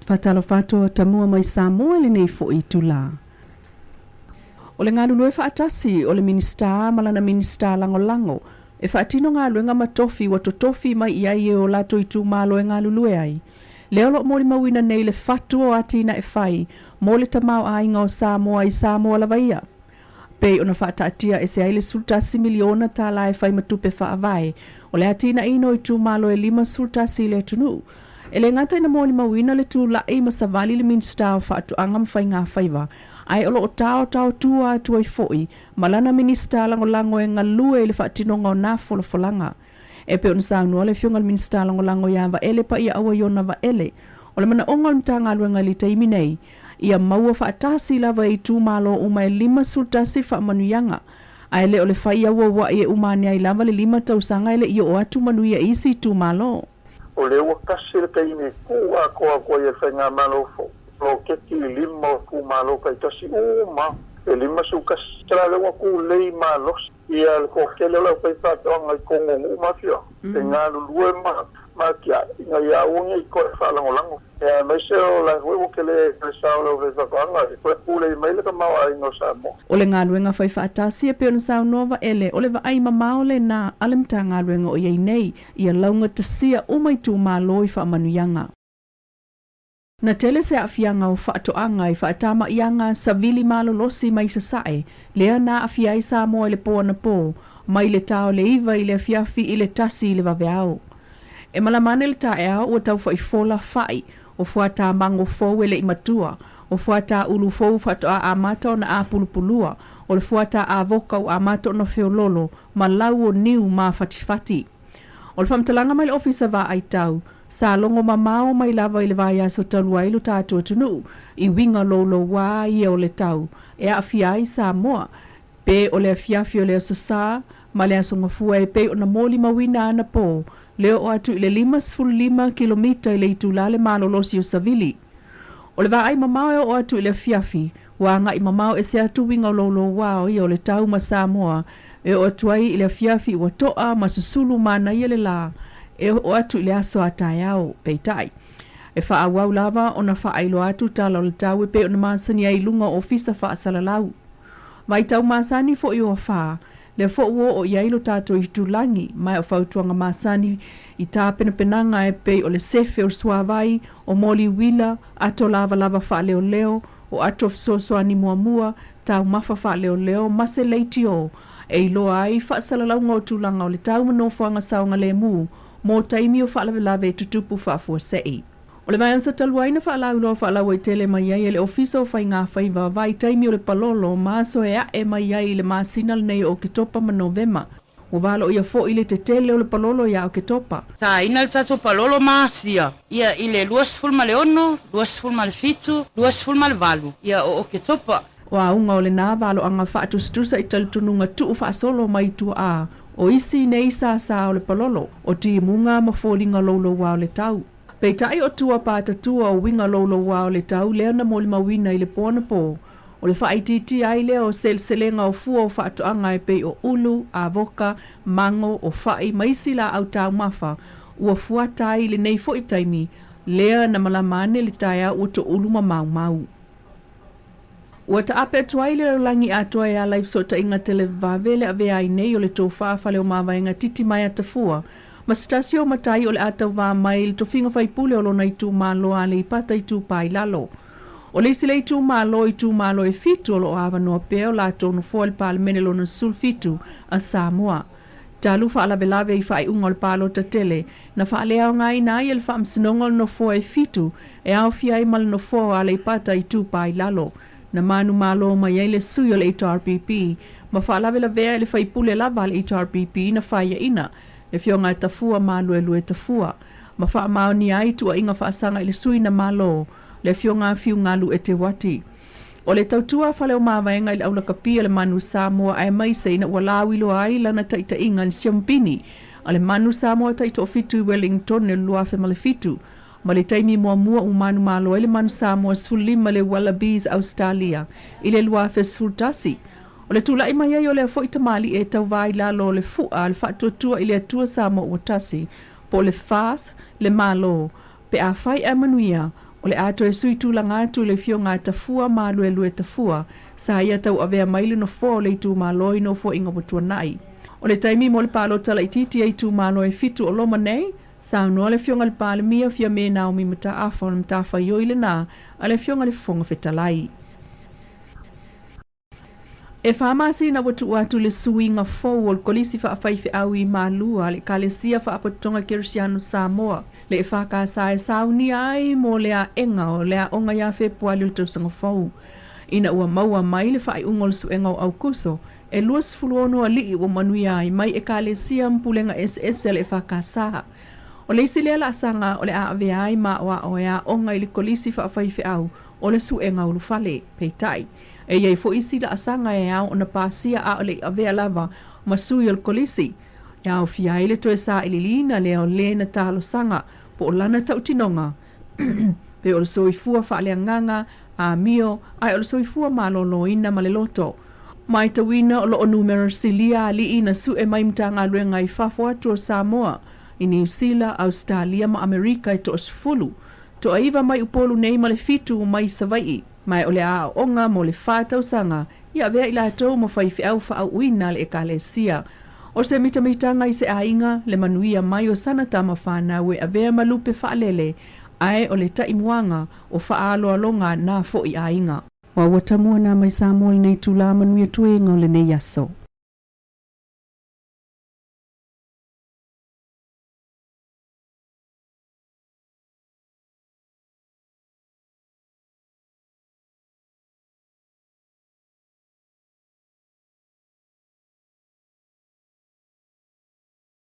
Faatalofa atu a tamua mai Samoa i lenei foi itulā. O le galulue faatasi o le Minisita ma lana Minisita Lagolago e faatino galuega ma tofi ua totofi mai i ai e o latou itumalo e galulue ai. Lea o lo o molimauina nei le fatu o atinae fai mo le tamaoaiga o Samoa i Samoa lava ia. Pei ona faataatia ese ai le $11 miliona tala e fai ma tupe faavae o le atinaeina o itumalo e 51 i le atunuu. E le gata ina molimauina le tulai ma savali le Minisita o Faatoaga ma Faigafaiva, ae o lo o taotaotua atu ai foi ma lana Minisita Lagolago e galue i le faatinoga o nā folafolaga. E pei ona saunoa le Afioga i le Minisita Lagolago ia Vaele Paiaaua Iona Vaele, o le manaoga o le Matagaluega i le taimi nei, ia maua faatasi lava e itumalo uma e 51 faamanuiaga, ae le o le fai auauai e uma ane ai lava le lima tausaga e le i oo atu manuia i isi itumalo. O lea ua tasi le taimi e tuu atoa atu ai e le Faigamalo fou poloketi i lima o itumalo taitasi uma e 51. Tala lea ua tulei malosi ia le toatele o le aufaifaatoaga i totonu o nuu ma afioaga e galulue ma ma atiae ina ia aua ne i toe faalagolago. Ia aemaise o la foi ua tele le sao o le aufaifaatoaga e toe tulei mai le tamaoaiga o Samoa. O le galuega fai faatasi e pei ona saunoa Vaele, o le vaai mamao lena a le Matagaluega o i ai nei, ia laugatasia uma itumalo i faamanuiaga. Na tele se aafiaga o faatoaga i faatama'iaga savili malolosi mai Sasae, lea na aafia ai Samoa i le po anapo, mai le ta o le 9 i le afiafi i le 1 i le vaveao. E malama ane le taeao ua taufa'i fola fa'i, o fuatā mago fou e le i matua, o fuatā ulu fou faatoa amata ona apulupulua, o le fuatā avoka ua amata ona feololo, ma lau o niu mafatifati. O le faamatalaga mai le Ofisa Vaai Tau, sa logo mamao mai lava i le vaiaso talu ai lo tatou atunuu i uiga loulouā ia o le tau e aafia ai Samoa, pe o le afiafi o le Aso Sa ma le Aso Gafua e pei ona molimauina anapo le oo atu i le 55 kilomita i le itulā le malolosi o Savili. O le vaai mamao e oo atu i le afiafi, ua agai mamao ese atu uiga o loulouā o ia o le tau ma Samoa e oo atu ai i le afiafi ua to'a ma susulu manaia le lā e oo atu i le aso a taeao. Peitai, e faaauau lava ona faailoa atu tala o le tau e pei ona masani ai i luga o ofisa faasalalau. Vaitau masani foi o afā, lea foi ua oo i ai lo tatou itulagi, ma o fautuaga masani i tapenapenaga e pei o le sefe o le suāvai, o moli uila, ato lavalava faaleoleo, o ato fesoasoani muamua, taumafa faaleoleo, ma se leitio e iloa ai faasalalauga o tulaga o le tau ma nofoaga saogalemu mo taimi o faalavelave e tutupu faafuasei. O le vaiaso talu ai na faalauiloa faalauaitele mai ai e le Ofisa o Faigafaiva vaitaimi o le palolo ma aso e a'e mai ai i le masina lenei o Oketopa ma Novema. Ua valoia foi le tetele o le palolo iā Oketopa. Tāina le tatou palolo ma Asia ia i le 26, 27, 28 ia o Oketopa. O auga o lenā valoaga faatusatusa i talitonuga tuu faasolo mai tuaā o isi nei sāsā o le palolo, o timuga ma foliga loulouā o le tau. Peitai o tua patatua o uiga loulouā o le tau lea na molimauina i le po anapo, o le faaitiitia ai lea o seleselega o fua o faatoaga e pei o ulu, avoka, mago, o fa'i ma isi laau taumafa ua fuata ai i lenei foi taimi lea na malama ane le taeao ua toulu ma maumau. Ua taape atu ai le lalolagi atoa e ala i fesootaiga televavave le avea ai nei o le tofa fale o Mavaega Titimaea Tafua ma se tasi o matai o le a tauvā mai i le tofiga faipule o lona itumalo Aleipata Itupa i Lalo. O le isi lea itumalo o itumalo e fitu o lo o avanoa pea o latou nofoa i le Palemene lona 17 a Samoa. Talu faalavelave i faaiuga o le palota tele na faaleaogaina ai e le Faamasinoga o le Nofoa e fitu e aofia ai ma le nofoa o Aleipata Itupa i Lalo. Na manumalo mai ai le sui o le HRPP ma faalavelavea i le faipule lava a le HRPP na faiaina le Afioga a Tafua Maluelue Tafua ma faamaonia ai tuuaiga faasaga i le sui na malo le Afioga a Fiugalu Eteuati. O le tautua a Fale o Mavaega i le aulakapi a le Manu Samoa aemaise ina ua lauiloa ai lana taitaiga i le Siompini a le Manu Samoa Taitoafitu i Wellington i le 2007 ma le taimi muamua ua manumalo ai le Manu Samoa 15 i le Wallabies Ausetalia i le 2011. O le tula'i mai ai o lea foi tamalii e tauvā i lalo o le fu'a a le Faatuatua i le Atua Samoa ua Tasi, po o le FAS, le Malo, pe afai ae manuia. O le a toe sui tulaga atu i le Afioga a Tafua Maluelue Tafua, sa ia tauavea mai le nofoa o le itumalo i Nofoaiga ua tuanai. O le taimi mo le palota laitiiti a itumalo e fitu o loma nei, saunoa le Afioga i le Palemia Fiame Naomi Mataafa o le matafaioi lena a le Afioga i le Fofoga Fetalai. E 4 masina ua tuu atu le suiga fou o le Kolisi Faafaifeau i Malua a le Ekalesia Faapotopotoga Kerisiano Samoa, le EFKS e saunia ai mo le aega o le aoga iā Fepuali o le tausaga fou. Ina ua maua mai le faaiuga o le suega o Aukuso, e 26 alii ua manuia ai mai Ekalesia ma pulega eseese a le EFKS. O le isi lea laasaga o le a avea ai ma aoao e aoga i le Kolisi Faafaifeau o le suega ulufale. Peitai, e i ai foi isi laasaga e ao ona pasia a o le i avea lava ma sui o le Kolisi, e aofia ai le toe sailiiliina lea o le na talosaga po o lana tautinoga pe o le soifua faaleagaga, amio, ae o le soifua maloloina ma le loto. Matauina o lo o numera silia alii na sue mai Matagaluega i fafo atu o Samoa, i Niu Sila, Ausetalia ma Amerika e toasefulu, toaiva mai Upolu nei ma le fitu mai Savaii, ma o le aoaoga mo le 4 tausaga i avea i latou ma faifeau faaauuina a le Ekalesia. O se mitamitaga i se aiga, le manuia mai o sana tama fanau e avea ma lupe faalele, ae o le taimuaga o faaaloaloga nā foʻi aiga. Ua ua tamua nā mai Samoa lenei itulā manuia tuega o lenei aso.